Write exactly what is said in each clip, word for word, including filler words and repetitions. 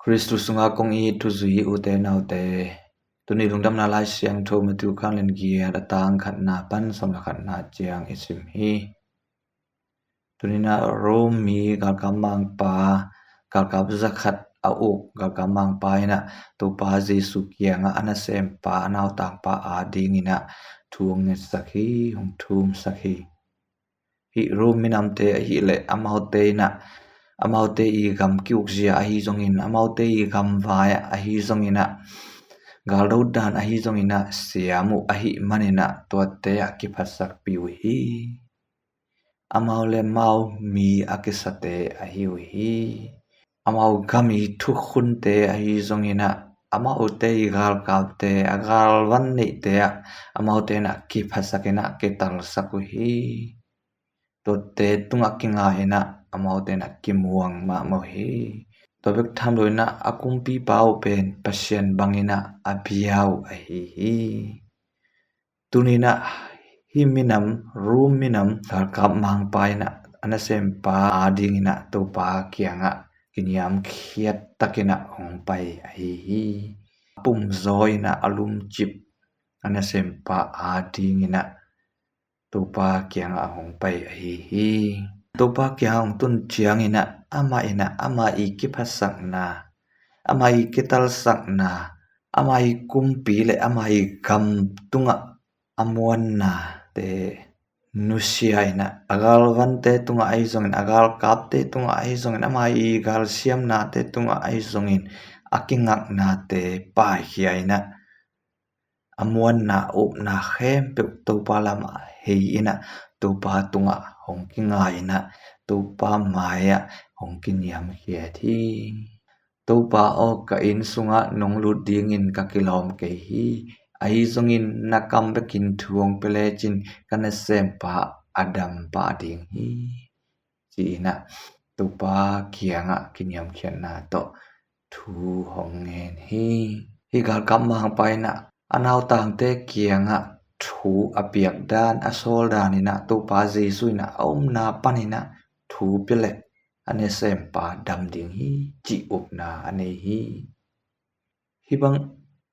Khristu sungah kong it thuzui ute naute, tuni lungdamna Lai Siangtho Matthew khan lian giat a tang khatna pan sawm le khatna ciang i sim hi. Tuni-in ah Rom mi galkap mangpa, galkap zakhat a uk galkap mangpa in ah Topa Jesu kiangah a nasempa, a nautangpa adingin ah thu hong ngetsak hi, hong thumsak hi. Hih Rom minamte ahih leh amaute in ah, amaute i gam ki-ukzia ahi zongin, amaute i gamvai ah ahi zongin ah, galdo dan ahi zongin ah siam uh ahih manin ah tuate ah kiphatsakpih uh hi. Amau le amau mi a kisate ahi uh hi. Amau gam i thukhunte ahi zongin ah, amaute i galkapte, a galvan neihte ah amaute in ah kiphatsak in ah kitalsak uh hi. Tuate tungah kinga in ah amaute in ah kimuang mahmah uh hi. Tua bek tham lo in ah a kumpipa uh pen Pasian bangin ah a bia uh ahi hi. Tuni-in ah hih minam, Rom minam galkap mangpa in ah a nasempa adingin ah Topa kiangah kiniamkhiat takin ah hong pai ahi hi. A pumzaw in ah a lumcip a nasempa adingin ah Topa kiangah hong pai ahi hi. Topa kiangah hong tun ciangin ah amah in ah ama i kiphatsakna, ama i kitalsakna, ama i kumpi le ama i gam tungah a muannate nusia in ah, a galvante tungah ahi zongin, a galkapte tungah ahi zongin, ama i galsiamnate tungah ahi zongin a kingaknate paikhia in ah, a muanna, a upna khempeuh Topa lamah hei in ah, Topa tungah hong kinga in ah, Topa mai-ah hong kiniamkhiat hi. Topa aw, ka inn sungah nong lut dingin ka kilawm kei hi. Ahi zongin na kam bekin thu hong pia lecin ka nasempa a dam pah ding hi, ci-in ah Topa kiangah kiniamkhiatna tawh thu hong ngen hi. Hih galkap mangpa in ah a nautangte kiangah thu a piak dan, a sawl dan in ah Topa Jesu in ah a omna panin ah thu pia leh a nasempa dam ding hi, cih upna a nei hi. Hih bang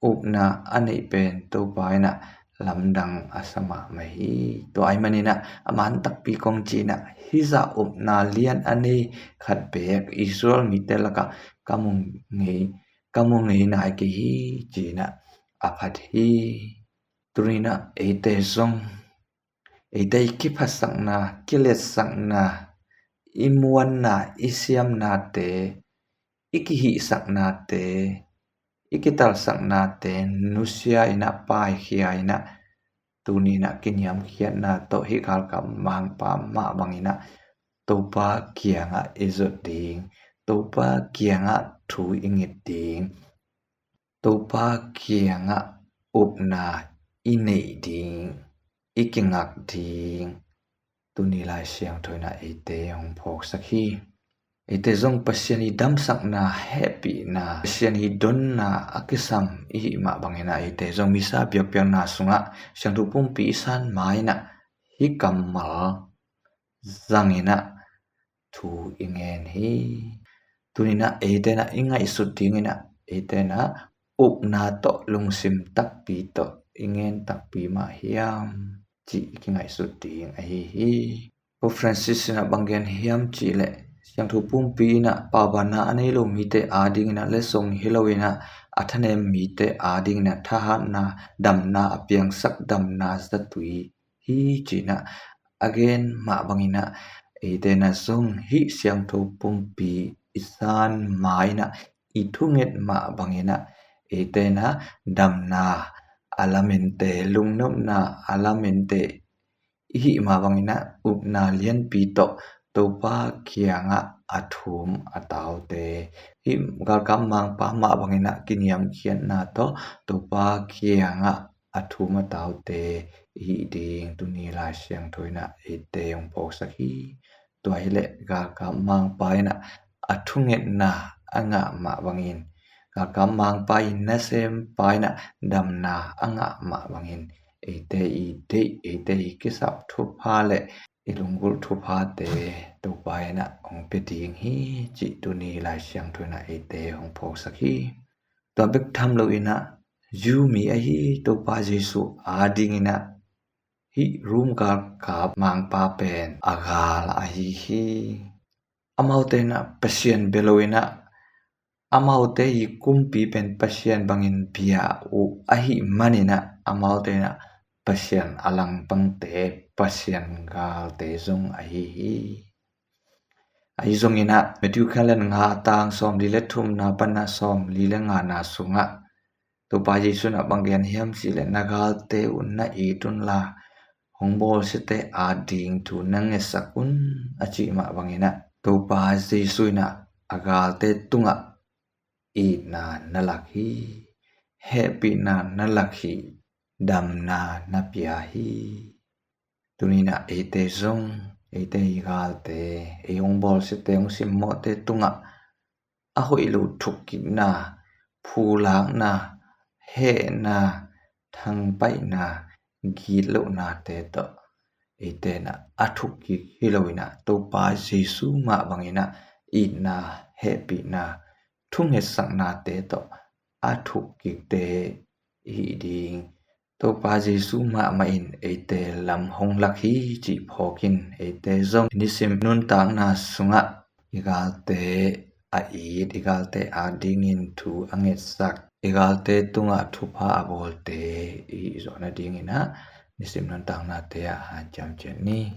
upna a neih pen Topa in ah lamdang a sa mahmah hi. Tua ahih manin ah a man takpi kong ci in ah, hih zah upna lian a nei khat beek Israel mite lakah ka mu ngei, ka mu ngei nai kei hi, ci-in ah a phat hi. Tuni-in ah eite zong, eite i kiphatsakna, kiletsakna, i muanna, i siamnate, i kihihsaknate, i kitalsaknate nusia in ah, paikhia in ah, tuni-in ah kiniamkhiatna tawh hih galkap mangpa mah bangin ah Topa kiangah i zot ding, Topa kiangah thu i nget ding, Topa kiangah upna i neih ding, i kingak ding, tuni Lai Siangtho in ah eite hong phawksak hi. Eite zong Pasian i damsakna, hehpihna, Pasian i donna a kisam i hih mah bangin ah eite zong Missa biakpiakna sungah Siangtho Pumpi i san ma-in ah hih kammal zangin ah thu i ngen hi. Tuni-in ah eite in ah i ngaihsut dingin ah, eite in ah upna tawh, lungsim takpi tawh i ngen takpi mah hiam, cih i kingaihsut ding ahi hi. Pope Francis in ah bang gen hiam cih leh, Siangtho Pumpi in ah paubanna a nei lo mite adingin ah letsong hi loin ah, a thanem mite adingin ah thahatna, damna a piangsak, damna zatui hi, ci-in ah a gen mah bangin ah eite in ah zong hih Siangtho Pumpi i san ma-in ah, i thunget mah bangin ah eite in ah damna a lamenteh, lungnopna a lamenteh i hih mah bangin ah upna lianpi tawh Topa kiangah a thum a taute, hih galkap mangpa mah bangin ah kiniamkhiatna tawh Topa kiangah a thum a taute i hih ding tuni Lai Siangtho in ah eite hong phawksak hi. Tua hi leh galkap mangpa in ah a thungetna a ngah mah bangin, galkap mangpa i nasempa in ah damna a ngah mah bangin, eite i deih, eite i kisap thupha le i lunggulh thuphate Topa in ah hong pia ding hi, cih tuni Lai Siangtho in ah eite hong phawksak hi. Tua bek tham lo in ah, Jew mi ahi Topa Jesuh adingin ah hih Rom galkap mangpa pen a gal ahi hi. Amaute in ah Pasian bia lo in ah, amaute i kumpi pen Pasian bangin bia uh ahih manin ah, amaute in ah Pasian a langpangte, Pasian galte zong ahi hi. Ahi zongin ah, Matthew khanlen nga, tang sawmli le thumna pan ah sawmli le ngana sungah Topa Jesuh in ah bang gen hiam cih leh, na galte uh na it unla, hong bawlsiate ading thu na ngetsak un, a cih mah bangin ah, Topa Jesuh in ah a galte tungah itna na lak hi, hehpihna na lak hi, damna na pia hi. Tuni in ah eite zong, eite i galte, ei hong bawlsiate, hong simmawhte tungah a hoih lo thukkikna, phulakna, hehna, thangpaihna, gitlohnate tawh eite in ah a thukkik hi lo in ah, Topa Jesuh mah bangin ah itna, hehpihna, thungetsaknate tawh a thukkikte i hih ding Topa Jesuh mahmah in eite lam hong lak hi cih phawk in, eite zong nisim nuntakna sungah i galte a it, i galte adingin thu a ngetsak, i galte tungah thupha a bawlte i hih zawh nadingin ah nisim nuntaknate ah hanciam ciat ni.